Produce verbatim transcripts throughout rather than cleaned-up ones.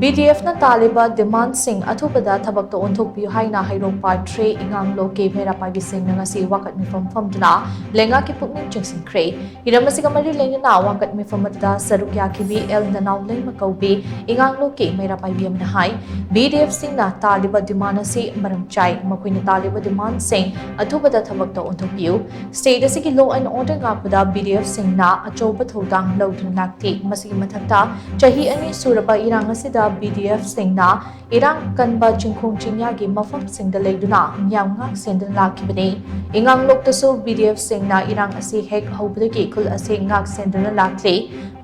BDFꯅ ꯇꯥꯜꯂꯤꯕ demandꯁꯤꯡ ꯑꯊꯨꯕꯗ ꯊꯕꯛꯇ ꯑꯣꯟꯊꯣꯛꯄꯤꯌꯨ ꯍꯥꯏꯅ ꯍꯩꯔꯣꯛ Part three ꯏꯉꯥꯡꯂꯣꯛꯀꯤ ꯃꯩꯔꯥ ꯄꯥꯏꯕꯤꯁꯤꯡꯅ ꯉꯁꯤ ꯋꯥꯀꯠ ꯃꯤꯐꯝ ꯐꯝꯗꯨꯅ ꯂꯩꯉꯥꯛꯀꯤ ꯄꯨꯛꯅꯤꯡ ꯆꯤꯡꯁꯤꯟꯈ꯭ꯔꯦ꯫ ꯍꯤꯔꯝ ꯑꯁꯤꯒ ꯃꯔꯤ ꯂꯩꯅꯅ ꯋꯥꯀꯠ ꯃꯤꯐꯝ ꯑꯗꯨꯗ ꯁꯔꯨꯛ ꯌꯥꯈꯤꯕꯤ ꯑꯦꯜ ꯅꯅꯥꯎ ꯂꯩꯃ ꯀꯧꯕꯤ ꯏꯉꯥꯡꯂꯣꯛꯀꯤ ꯃꯩꯔꯥ ꯄꯥꯏꯕꯤ ꯑꯃꯅ ꯍꯥꯏ, BDFꯁꯤꯡꯅ ꯇꯥꯜꯂꯤꯕ demand ꯑꯁꯤ ꯃꯔꯝ ꯆꯥꯏ꯫ ꯃꯈꯣꯏꯅ ꯇꯥꯜꯂꯤꯕ demandꯁꯤꯡ ꯑꯊꯨꯕꯗ ꯊꯕꯛꯇ ꯑꯣꯟꯊꯣꯛꯄꯤꯌꯨ꯫ State ꯑꯁꯤꯒꯤ law and order ꯉꯥꯛꯄꯗ BDFꯁꯤꯡꯅ ꯑꯆꯧꯕ ꯊꯧꯗꯥꯡ ꯂꯧꯗꯨꯅ ꯂꯥꯛꯂꯤ꯫ ꯃꯁꯤꯒꯤ ꯃꯊꯛꯇ ꯆꯍꯤ ꯑꯅꯤ ꯁꯨꯔꯕ ꯏꯔꯥꯡ ꯑꯁꯤꯗ BDFꯁꯤꯡꯅ ꯏꯔꯥꯡ ꯀꯟꯕ ꯆꯤꯡꯈꯣꯡ ꯆꯤꯡꯌꯥꯒꯤ ꯃꯐꯝꯁꯤꯡꯗ ꯂꯩꯗꯨꯅ ꯃꯤꯌꯥꯝ ꯉꯥꯛ ꯁꯦꯟꯗꯨꯅ ꯂꯥꯛꯈꯤꯕꯅꯤ꯫ ꯏꯉꯥꯡꯂꯣꯛꯇꯁꯨ BDFꯁꯤꯡꯅ ꯏꯔꯥꯡ ꯑꯁꯤ ꯍꯦꯛ ꯍꯧꯕꯗꯒꯤ ꯈꯨꯜ ꯑꯁꯤ ꯉꯥꯛ ꯁꯦꯟꯗꯨꯅ ꯂꯥꯛꯂꯤ꯫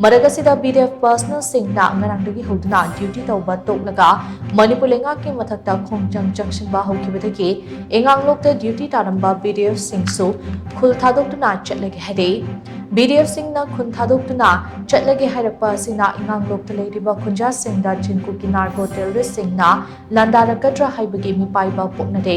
ꯃꯔꯛ ꯑꯁꯤꯗ BDF personnelꯁꯤꯡꯅ ꯉꯔꯥꯡꯗꯒꯤ ꯍꯧꯗꯨꯅ duty ꯇꯧꯕ ꯇꯣꯛꯂꯒ ꯃꯅꯤꯄꯨꯔ ꯂꯩꯉꯥꯛꯀꯤ ꯃꯊꯛꯇ ꯈꯣꯡꯖꯪ ꯆꯪꯁꯤꯟꯕ ꯍꯧꯈꯤꯕꯗꯒꯤ ꯏꯉꯥꯡꯂꯣꯛꯇ duty ꯇꯥꯔꯝꯕ BDFꯁꯤꯡꯁꯨ ꯈꯨꯜ ꯊꯥꯗꯣꯛꯇꯨꯅ ꯆꯠꯂꯒꯦ ꯍꯥꯏꯔꯦ꯫ BDFꯁꯤꯡꯅ ꯈꯨꯟ ꯊꯥꯗꯣꯛꯇꯨꯅ ꯆꯠꯂꯒꯦ ꯍꯥꯏꯔꯛꯄ ꯑꯁꯤꯅ ꯏꯉꯥꯡꯂꯣꯛꯇ ꯂꯩꯔꯤꯕ ꯈꯨꯟꯖꯥꯁꯤꯡꯗ ꯆꯤꯡꯀꯨꯀꯤ narco terroristꯁꯤꯡꯅ ꯂꯥꯟꯗꯥꯔꯛꯀꯗ꯭ꯔꯥ ꯍꯥꯏꯕꯒꯤ ꯃꯤꯄꯥꯏꯕ ꯄꯣꯛꯅꯔꯦ꯫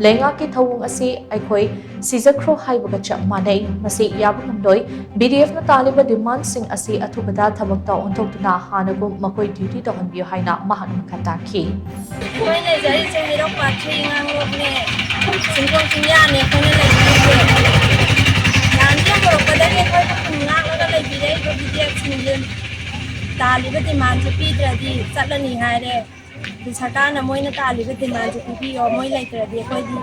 ꯂꯩꯉꯥꯛꯀꯤ ꯊꯧꯑꯣꯡ ꯑꯁꯤ ꯑꯩꯈꯣꯏ ꯁꯤꯖꯈ꯭ꯔꯣ ꯍꯥꯏꯕꯒ ꯆꯞ ꯃꯥꯟꯅꯩ꯫ ꯃꯁꯤ ꯌꯥꯕ ꯉꯝꯂꯣꯏ꯫ BDFꯅ ꯇꯥꯜꯂꯤꯕ demandꯁꯤꯡ ꯑꯁꯤ ꯑꯊꯨꯕꯗ ꯊꯕꯛꯇ ꯑꯣꯟꯊꯣꯛꯇꯨꯅ ꯍꯥꯟꯅꯒꯨꯝ ꯃꯈꯣꯏ duty ꯇꯧꯍꯟꯕꯤꯌꯨ ꯍꯥꯏꯅ ꯃꯍꯥꯛꯅ ꯃꯈꯥ ꯇꯥꯈꯤ꯫ ꯑꯩꯈꯣꯏ ꯂꯩꯖꯔꯤꯁꯦ ꯍꯩꯔꯣꯛ Part three ꯏꯉꯥꯡꯂꯣꯛꯅꯦ꯫ ꯆꯤꯡꯈꯣꯡ ꯆꯤꯡꯌꯥꯅꯦ ꯑꯩꯈꯣꯏꯅ ꯂꯩꯖꯔꯤꯁꯦ꯫ ꯂꯥꯟꯁꯦ ꯍꯧꯔꯛꯄꯗꯒꯤ ꯑꯩꯈꯣꯏꯕꯨ ꯈꯨꯟ ꯉꯥꯛꯂꯒ ꯂꯩꯕꯤꯔꯛꯏꯕ BDFꯁꯤꯡꯁꯦ ꯇꯥꯜꯂꯤꯕ demandꯁꯦ ꯄꯤꯗ꯭ꯔꯗꯤ ꯆꯠꯂꯅꯤ ꯍꯥꯏꯔꯦ꯫ ꯑꯗꯨ ꯁꯔꯀꯥꯔꯅ ꯃꯣꯏꯅ ꯇꯥꯜꯂꯤꯕ demandꯁꯦ ꯄꯤꯕꯤꯌꯣ꯫ ꯃꯣꯏ ꯂꯩꯇ꯭ꯔꯗꯤ ꯑꯩꯈꯣꯏꯗꯤ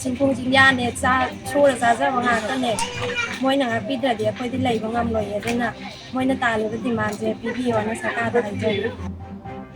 ꯆꯤꯡꯈꯣꯡ ꯆꯤꯡꯌꯥꯅꯦ, ꯆꯥ-, ꯁꯨꯔ ꯆꯥꯖꯕ ꯉꯥꯛꯇꯅꯦ꯫ ꯃꯣꯏꯅ ꯉꯥꯛꯄꯤꯗ꯭ꯔꯗꯤ ꯑꯩꯈꯣꯏꯗꯤ ꯂꯩꯕ ꯉꯝꯂꯣꯏꯌꯦ꯫ ꯑꯗꯨꯅ ꯃꯣꯏꯅ ꯇꯥꯜꯂꯤꯕ demandꯁꯦ ꯄꯤꯕꯤꯌꯣꯅ ꯁꯔꯀꯥꯔꯗ ꯍꯥꯏꯖꯔꯤ꯫